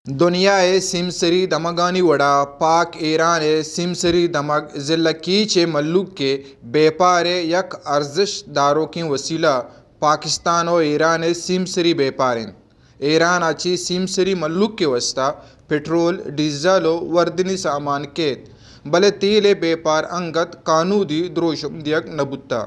دنیا ءِ سیمسری دمگانی وڑا پاک ایران ءِ سیمسری دمگ ضلع کیچ ءِ مھلوک ءِ بیپار ءِ یک ارزشت داروکیں وسیلہ پاکستان ءُ ایران ءِ سیمسری بیپار اِنت۔ ایران ءَ چہ سیمسری مھلوک ءِ واستا پٹرول، ڈیزل ءُ وردنی سامان کیت، بلے تیل ءِ بیپار انگت کانودی دروشم دیگ نہ بوتہ،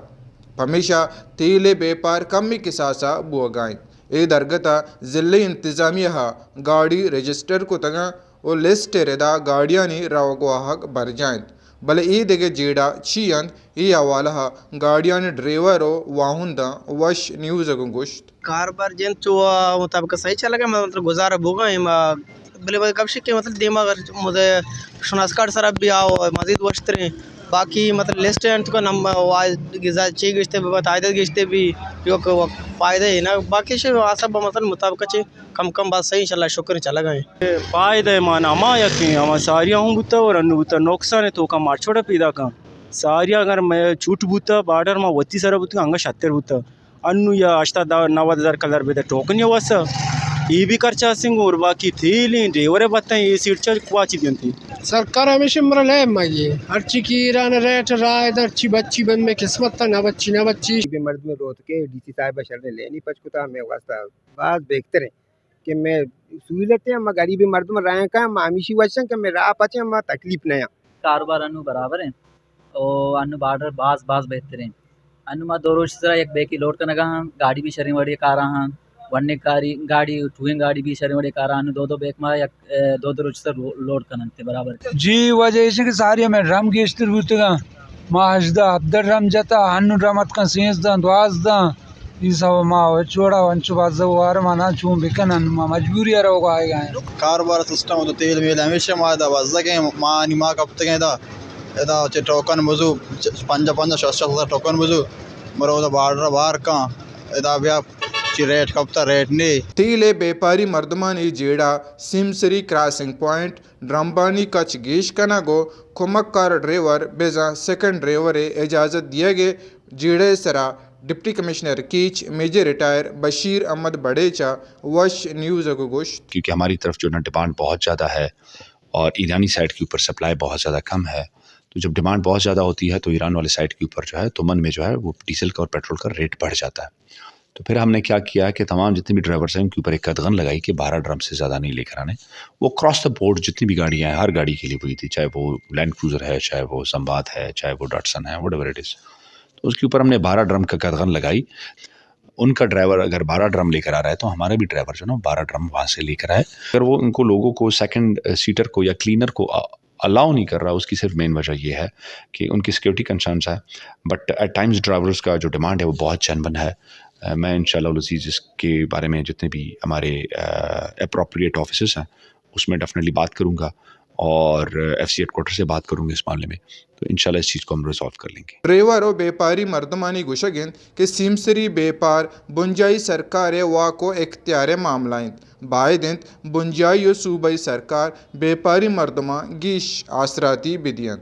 پمیشا تیل ءِ بیپار کمے کساسا بوگا اِنت۔ اے درگت ءَ ضلعی انتظامیہ ءَ گاڑی رجسٹر کتگ اَنت ءُ لسٹ ءِ ردا گاڑیانی روگ ءُ آھگ برجاہ اِنت، بلے اے دگہ جیڑہ چی اِنت، اے حوالہ ءَ گاڑیانی ڈرائیور ءُ واھنداں وش نیوز ءَ گوں گوشت۔ کاروبار جنت چو مطابق صحیح چلگ ءَ، مطلب گزارہ بوگا ایں ما، بلے وھدے گپ شے کہ مطلب دیما اگر مدے شناس کارڈ سرا بیا ءُ مزید وشتریں، باقی مطلب لسٹ اِنت کہ نمبر چی گشتے بی، تعداد گشتے بی، یک فائدہ ہے نا، باقی شے آسا با مطلب مطابق چے کم کم بات صحیح، انشاءاللہ شکر چلگ ءَ ایں۔ فائدہ ہے مانا ہما یقین ہما ساریا ہوں بوتا اور انو بوتا نقصان ہے تو کم مارچوڑا پیدا کن۔ ساریا اگر میں چوٹ بوتا بارڈر ما وتی سرا بوتا انگا شتر بوتا۔ انو یا ہشتاد نود ہزار کلر بہ دے ٹوکن یا واسا۔ اے بھی خرچہ سنگ اور باقی تیلیں ڈیورے بتائیں اے سیٹ چا کواچی دینتی۔ سرکار ہمیشہ مرا لے مگی۔ ہرچی کہ ایران ریٹ رائے در چی بچی بند میں قسمت تا نہ بچی نہ بچی۔ بے مردم روت کے ڈی سی صاحب شر نے لینی پچ کتا ہمیں واسطہ باز بہتر ہے کہ میں سہولت ہے، ہم غریب مردم رائے کا، ہم ہمیشی وشن کہ میں راہ پچے، ہم تکلیف نہ۔ کاروبار انو برابر ہیں۔ او انو بارڈر باز باز بہتریں۔ انو ما دو روچ سرا یک بیکی لوڈ کنگا ہاں، گاڑی بھی شریں وڑی کارا ہاں، وننے کاری گاڑی، ٹوئیں گاڑی بھی شریں وڑی کارا ہاں، دو دو بیک ما یک، اے، دو دو روچ سر لو-، لوڈ کننتے برابر۔ جی، وجہ ایش کہ ساری ہمیں ڈرم گیشتر بوتگا، ما ہژدہ ہبدہ ڈرم جتا، انو ڈرم اتکن سیزدہ، دوازدہ، ای سب ما چوڑا انچو باز وار مانا چون بکنن، ما مجبوری ءَ روگا آئیگا ہیں۔ کاروبار سسٹم تو تیل میل ہمیشہ ما دا بزگ ہیں، ما نی ما کپتگ ہیں دا۔ ادا چہ ٹوکن بزو، پنجاہ پنجاہ شش شش ہزار ٹوکن بزو، مرو دا بارڈر بار کن، ادا بیا چی ریٹ کپتا، ریٹ نے۔ تیل ءِ بیپاری مردمانی جیڑہ سیمسری کراسنگ پوائنٹ، ڈرمبانی کچ گیش کنگ ءُ کمک کار ڈرائیور بزاں سیکنڈ ڈرائیور ءِ اجازت دیگ ءِ جیڑہ ءِ سرا deputy commissioner Kech major retire Bashir Ahmed Barech ءَ وش نیوز ءَ گوشت۔ کیونکہ ہماری طرف جو ہے نا ڈیمانڈ بہت زیادہ ہے، اور ایرانی سائٹ کے اوپر سپلائی بہت زیادہ کم ہے۔ تو جب ڈیمانڈ بہت زیادہ ہوتی ہے تو ایران والے سائٹ کے اوپر جو ہے تمن میں جو ہے وہ ڈیزل کا اور پیٹرول کا ریٹ بڑھ جاتا ہے۔ تو پھر ہم نے کیا کیا کہ تمام جتنے بھی ڈرائیورز ہیں ان کے اوپر ایک قدغن لگائی کہ بارہ ڈرم سے زیادہ نہیں لیکر آنے۔ وہ اکراس دا بورڈ جتنی بھی گاڑیاں ہیں ہر گاڑی کے لیے وہی تھی، چاہے وہ لینڈ کروزر ہے، چاہے وہ سمبات ہے، چاہے وہ ڈاٹسن ہے، وٹ ایور اٹ از۔ تو اس کے اوپر ہم نے بارہ ڈرم کا قدغن لگائی۔ ان کا ڈرائیور اگر بارہ ڈرم لیکر آ رہا ہے تو ہمارا بھی ڈرائیور جو ہے نا بارہ ڈرم وہاں سے لیکر آئے۔ اگر وہ ان کو لوگوں کو سیکنڈ سیٹر کو یا کلینر کو الاؤ نہیں کر رہا، اس کی صرف مین وجہ یہ ہے کہ ان کی سیکیورٹی کنسرنز ہے۔ بٹ ایٹ ٹائمز ڈرائیورز کا جو ڈیمانڈ ہے وہ بہت جینوئن ہے۔ میں انشاءاللہ العزیز اس کے بارے میں جتنے بھی ہمارے اپروپریٹ آفیسز ہیں اس میں ڈیفینیٹلی بات کروں گا اور ایف سی ہیڈ کوارٹر سے بات کروں گا اس معاملے میں، تو انشاءاللہ اس چیز کو ہم ریزالو کر لیں گے۔ ڈرائیور ءُ بیپاری مردمانی گوشگ اِنت کہ سیمسری بیپار بنجاہی سرکار ءِ واک ءُ اختیار ءِ معاملہ اِنت، باید اِنت بنجاہی ءُ صوبائی سرکار بیپاری مردماں گیش آسراتی بدینت۔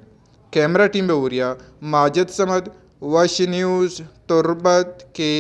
کیمرہ ٹیم ءِ وریا ماجد صمد، وش نیوز، تربت کے۔